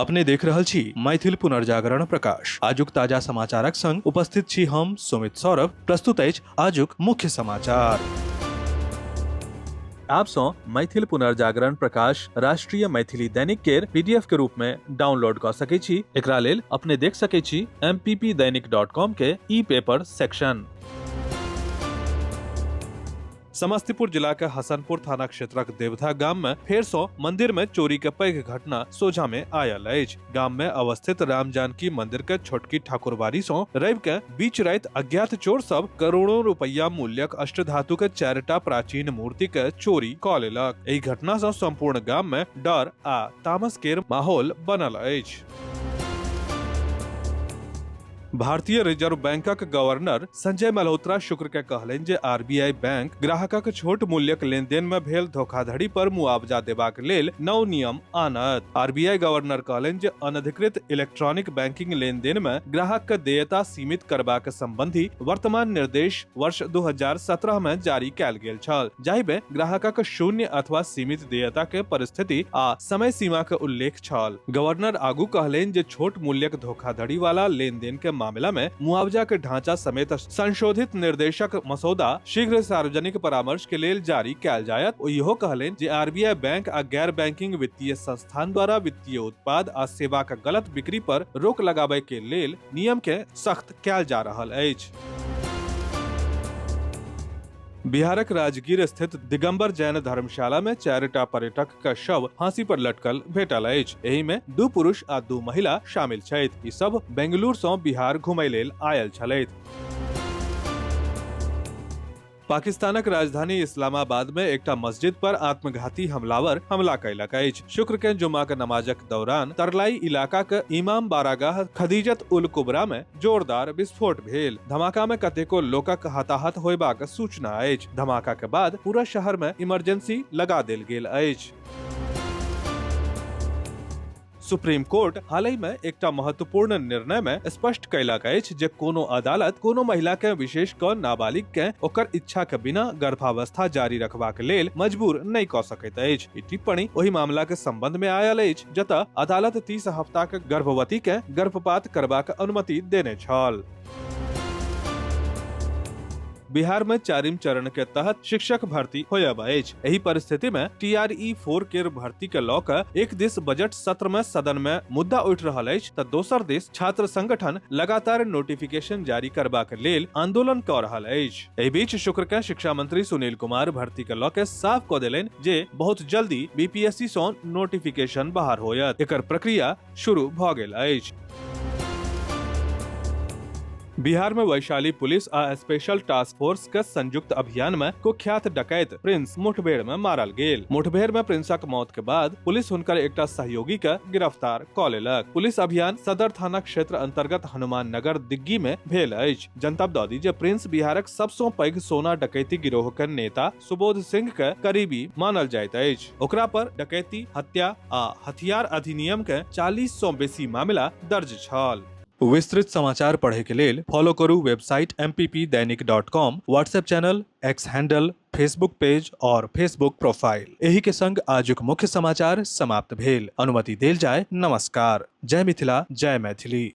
अपने देख रहल छी मैथिल पुनर्जागरण प्रकाश। आजुक ताजा समाचारक संग उपस्थित छी हम सुमित सौरभ। प्रस्तुत अछि आजुक मुख्य समाचार। आप सँ मैथिल पुनर्जागरण प्रकाश राष्ट्रीय मैथिली दैनिक केर पीडीएफ के रूप में डाउनलोड कऽ सकै छी। एकरा लेल अपने देख सकै छी mppdainik.com के ई पेपर सेक्शन। समस्तीपुर जिला के हसनपुर थाना क्षेत्रक देवधा गाम में फेर सौ मंदिर में चोरी के पैघ घटना सोझा में आयल अछि। गाम में अवस्थित राम जानकी मंदिर के छोटकी ठाकुरबाड़ी सौ रवि के बीच राति अज्ञात चोर सब करोड़ों रुपया मूल्यक अष्टधातु के 4टा प्राचीन मूर्ति के चोरी क लेलक। एहि घटना सौ संपूर्ण गाम में डर आ तामस केर माहौल बनल अछि। भारतीय रिजर्व बैंकक गवर्नर संजय मल्होत्रा शुक्र के कहलनि जे आरबीआई बैंक ग्राहकक छोट मूल्यक लेनदेन मे भेल धोखाधड़ी पर मुआवजा देबाक लेल नव नियम आनत। आरबीआई गवर्नर कहलनि जे अनधिकृत इलेक्ट्रॉनिक बैंकिंग लेनदेन मे ग्राहक के देयता सीमित करबाक संबंधी वर्तमान निर्देश वर्ष 2017 मे जारी कयल गेल छल, जाहि मे ग्राहकक शून्य अथवा सीमित देयता के परिस्थिति आ समय सीमा के उल्लेख छल। गवर्नर आगू कहलनि जे छोट मूल्यक धोखाधड़ी वाला लेन-देन के मामला में मुआवजा के ढांचा समेत संशोधित निर्देशक मसौदा शीघ्र सार्वजनिक परामर्श के लेल जारी कयल जायत। ओ इहो कहलनि जे आरबीआई बैंक आ गैर बैंकिंग वित्तीय संस्थान द्वारा वित्तीय उत्पाद आ सेवाक गलत बिक्री पर रोक लगाबय के लेल नियम के सख्त कयल जा रहल अछि। बिहारक राजगीर स्थित दिगंबर जैन धर्मशाला में 4टा पर्यटक के शव फांसी पर लटकल भेटल अछि। एहि में 2 पुरुष आ 2 महिला शामिल छथि। ई सब बेंगलुरु सं बिहार घुमय लेल आयल छलथि। पाकिस्तानक राजधानी इस्लामाबाद में एकटा मस्जिद पर आत्मघाती हमलावर हमला कयलक अछि। शुक्र के जुम्माक नमाजक दौरान तरलाई इलाका के इमाम बारागाह खदीजत उल कुबरा में जोरदार विस्फोट भेल। धमाका में कतेको लोकक हताहत होयबाक सूचना अछि। धमाका के बाद पूरा शहर में इमरजेंसी लगा देल गेल अछि। सुप्रीम कोर्ट हालहि में एकटा महत्वपूर्ण निर्णय में स्पष्ट कयलक अछि जे कोनो अदालत कोनो महिला के, विशेष क नाबालिग के, ओकर इच्छा के बिना गर्भावस्था जारी रखबाक लेल मजबूर नहि क सकैत अछि। ई टिप्पणी ओहि मामला के संबंध में आयल अछि जतय अदालत 30 हफ्ता के गर्भवती के गर्भपात करबाक अनुमति देने छल। बिहार में 4 चरण के तहत शिक्षक भर्ती होयब अछि। एहि परिस्थिति में टीआरई 4 केर भर्ती के लऽ कऽ एक दिस बजट सत्र में सदन में मुद्दा उठि रहल अछि तऽ दोसर दिस छात्र संगठन लगातार नोटिफिकेशन जारी करबाक लेल आंदोलन कऽ रहल अछि। एहि बीच शुक्र के शिक्षा मंत्री सुनील कुमार भर्ती के लऽ के साफ कऽ देलनि जे बहुत जल्दी बीपीएससी सँ नोटिफिकेशन बाहर होयत। एकर प्रक्रिया शुरू भऽ गेल अछि। बिहार में वैशाली पुलिस आ स्पेशल टास्क फोर्स के संयुक्त अभियान में कुख्यात डकैत प्रिंस मुठभेड़ में मारल गेल। मुठभेड़ में प्रिंसक मौत के बाद पुलिस हुनकर एकटा सहयोगी के गिरफ्तार क लेलक। पुलिस अभियान सदर थाना क्षेत्र अंतर्गत हनुमान नगर दिग्गी में भेल अछि। जनतब दऽ दी जे प्रिंस बिहारक सबसँ पैघ सोना डकैती गिरोह के नेता सुबोध सिंह के करीबी मानल जाइत अछि। ओकरा पर डकैती, हत्या आ हथियार अधिनियम के 40 सँ बेसी मामला दर्ज छल। विस्तृत समाचार पढ़े के लेल फॉलो करू website mppdainik.com, WhatsApp channel, X handle, Facebook page और फेसबुक प्रोफाइल। एही के संग आजुक मुख्य समाचार समाप्त भेल। अनुमति देल जाय। नमस्कार। जय मिथिला, जय मैथिली।